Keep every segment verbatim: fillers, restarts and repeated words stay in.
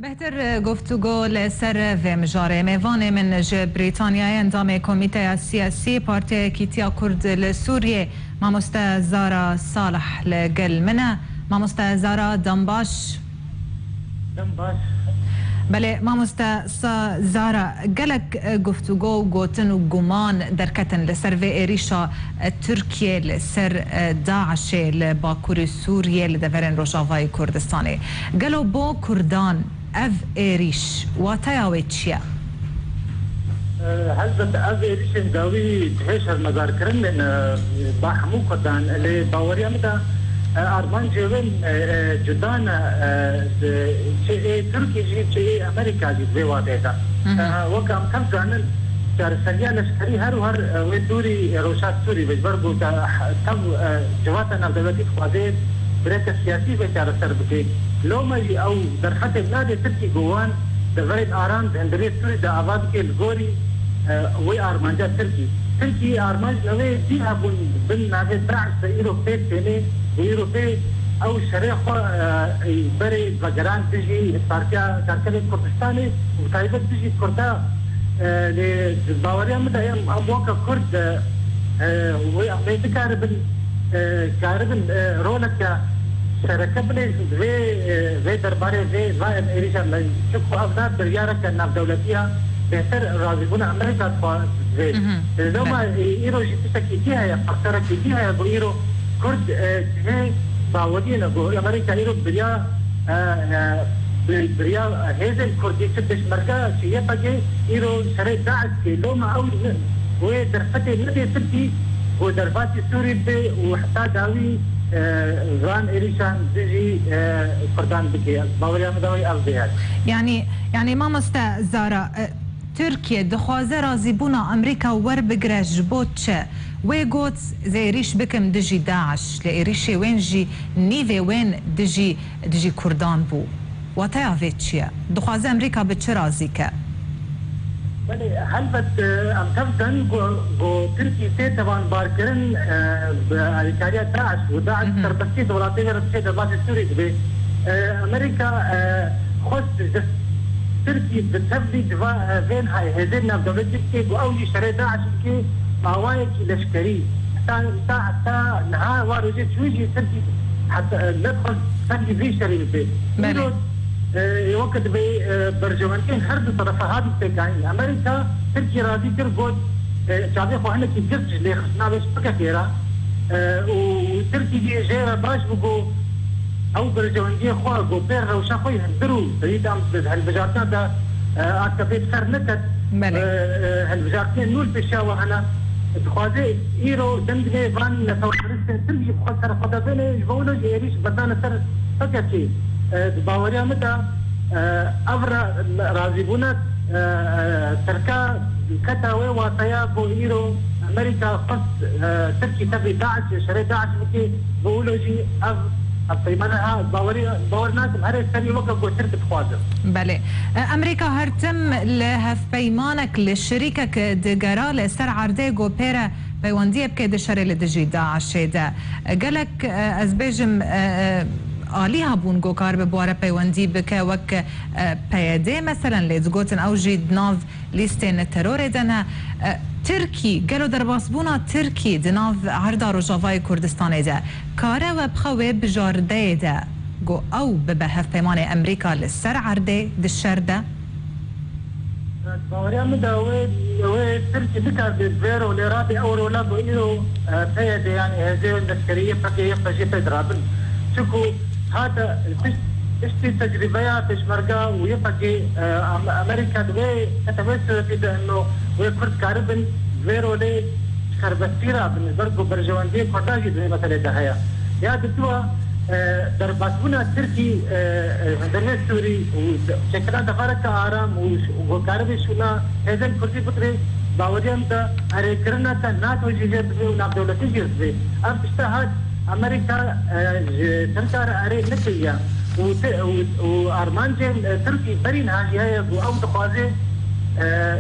Bêhtir guftûgo li ser vê mijarê. Mêvanê min ji Brîtanyayê endamê Komîteya Siyasî Partiya Yekîtiya Kurd li Sûriyê, Mamoste Zara Salih li gel min e. Mamoste Zara, dem baş. Dem baş. Belê, mamoste Sa-, Zara, gelek, e, guftûgo û gotin û guman derketin li ser vê êrîşa, e, Tirkiyê li ser, e, DAIŞê li Bakurê Sûriyê li deverên Rojavayê Kurdistanê. Gelo bo Kurdan ev êrîş, wateya wê çi ye? E, helbet ev êrîşên dawî dihê şermezarkirin bên, e, ba hemû Kurdan. Lê baweriya min de, e, armancê wê, e, e, cuda ne, e, di, çi ê Tirkî jî, çi ê Amerîka jî di vê wateyê de. E, wek em tev zanin, çareseriya leşkerî her û her, e, wê dûrî Rojhilat Sûrî be, ji ber ku te, tev, e, civata navdewletî dixwaze bireke siyasî vê çareser bike. Loma jî ew derfetê nade Tirkî ku wan deverên aram di hundirê Sûrî de ava bike li gorî, e, wê armanca Tirkî. Tirkî armanc li wê dî hebûn bin navê DAIŞ de îro pêk têne û îro pê ew şerê xwe, e, berê vegeran dijî Partiya Karkerên Kurdistanê û bi taybet dijî Kurda, e, lê di baweriya min de em, em weke Kurd, e, e, wê em ê dikaribin, e, karibin, e, roleke sereke bilêzin di vê, e, vê derbarê vê, va em êrîşa me, çunku ev nav biryareke navdewletî ya, bêhtir razîbûna Amerîka dixwaze divê. Loma, e, îro jî tiştekî dî heye, faktorekî dî heye ku îro Kurd, e, dihê baweriyê ne ku Amerîka îro biriya, e, e, bi-, biriya hêzên Kurdî çi Pêşmerge çi Y P G îro şerê DAIŞ dike. Loma ew ne, wê derfetê nedê Tirkî ku derbasî Sûrî bibe û heta dawî, e, van êrîşan dijî, e, Kurdan bike. Baweriya min dawî ev bê. Yanî, yanî mamoste Zara, e, Tirkiye dixwaze razîbûna Amerîka werbigire ji bo çi? Wê got, ez êrîş bikim dijî DAIŞ, lê êrîşê wên jî nîvê wên dijî, dijî Kurdan bû. Wateya vê çi ye? Dixwaze Amerîka bi çi razî ke? Belê, helbet, e, em tev zanin ku, ku Tirkî tê tevanbarkirin, e, bi alîkariya DAIŞ û DAIŞ serbestî di welatê ve re diçe derbasî Sûrî dibe. E, Amerîka, e, xwest ji dest Tirkî bi tevlî di va, e, vên hay hêzên navdewletî bike ku ew jî şerê DAIŞ bike, awayekî leşkerî. Heta, heta, heta niha wa rojê çû jî Tirkî heta, e, nedixwest tevlî vî şerî bibe. Belê. Îro, e, weke dibê, e, berjewendiyên her du terefa hatin pêkanîn. Amerîka Tirkî razî kir, got, e, çavê xwe hinekî girt ji lêxistina vê ji P K K re, e, û Tirkî jî jê re baş bû ku ew berjewendiyê xwe ku pê rewşa xwe yê hundir û serî tam di hilbijartina de, e, A K P bi ser neket, Belê. e, e, hilbijartinên nû li pêşiya we hene. Dixwaze îro dem divê van neteweperistên Tirk jî bi xwe ser xwe de bêne, ji bo wilo jî êrîş berdane ser P K K. E, di baweriya min de, e, ev ra-, razîbûna, e, e, Tirka keta wê wateya ku îro Amerîka xwest, e, Tirkî tevî DAIŞ, şerê DAIŞ bike, bi wilo jî ev, ev peymane ha, bawerî, bawer nakim herê serî weke ku Tirk dixwazin. Belê. E, Amerîka her tim li hevpeymanek, li şirîkek digera li ser erdê ku pê re peywendiyê bike di şerê li dijî DAIŞê de. E, gelek, e, ez bêjim, e, e, alî hebûn ku karibe bi wa re peywendî bike, wek, e, P Y D meselen, lê digotin ew jî di nav lîstên terorê de ne. E, Tirkî, gelo derbasbûna Tirkî di nav erda Rojavayê Kurdistanê de kare we bixe wê bijardeyê de ku ew bibe hevpeymanê Amerîka li ser erdê di şer de? Baweriya min de wê, wê Tirkî nikare vê rolê rabe, ew rola ku îro, e, P Y D, yanî hêzên leşkerî Y P G, Y P G pê dirabin. Çunku hate pişt, piştî tecrîbeya Pêşmerga û Y P G, e, Am-, Amerîka di wê, heta wê sûretî de ino wê Kurd karibin vê rolê serbestî rabin, ji ber ku berjewendiyê Kurdan jî di vê meselê de heye. Ya diduwa, e, derbasbûna Tirkî, e, e, hundirê Sûrî û çêkirina devareke aram û ş-, û ku karibe şûna hêzên Kurdî bikirê, baweriya min de erêkirina ke NATO jî jê dibe û navdewletî jê dibe. Ev tişta hat Amerîka, e, ji Tirka re erê nekiriye û ti-, û, û armancên, e, Tirkî berî niha jî heye ku ew dixwaze, e,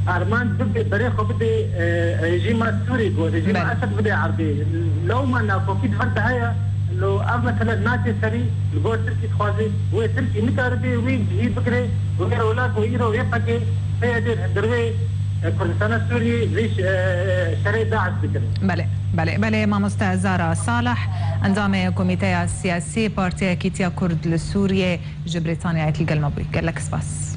armanc bibe, berê xwe bide, e, rejîma Sûrî, ku rejîma Belê. Esed bide erdê. Lewma nakokî di vir de heye, Lo ev mesele nake serî, li gor Tirkî dixwaze wê Tirkî nikaribe wî cihî bigire û gere wela ku îro Y P G, P Y D li hundir wê, e, Kurdistana Sûriyê vê ş-, e, şerê DAIŞ dikin. Belê, belê, belê, mamoste Zara Salih, endamê Komîteya Siyasî Partiya Yekîtiya Kurd li Sûriyê ji Brîtanyayê li gel me bûyî. Gelek spas.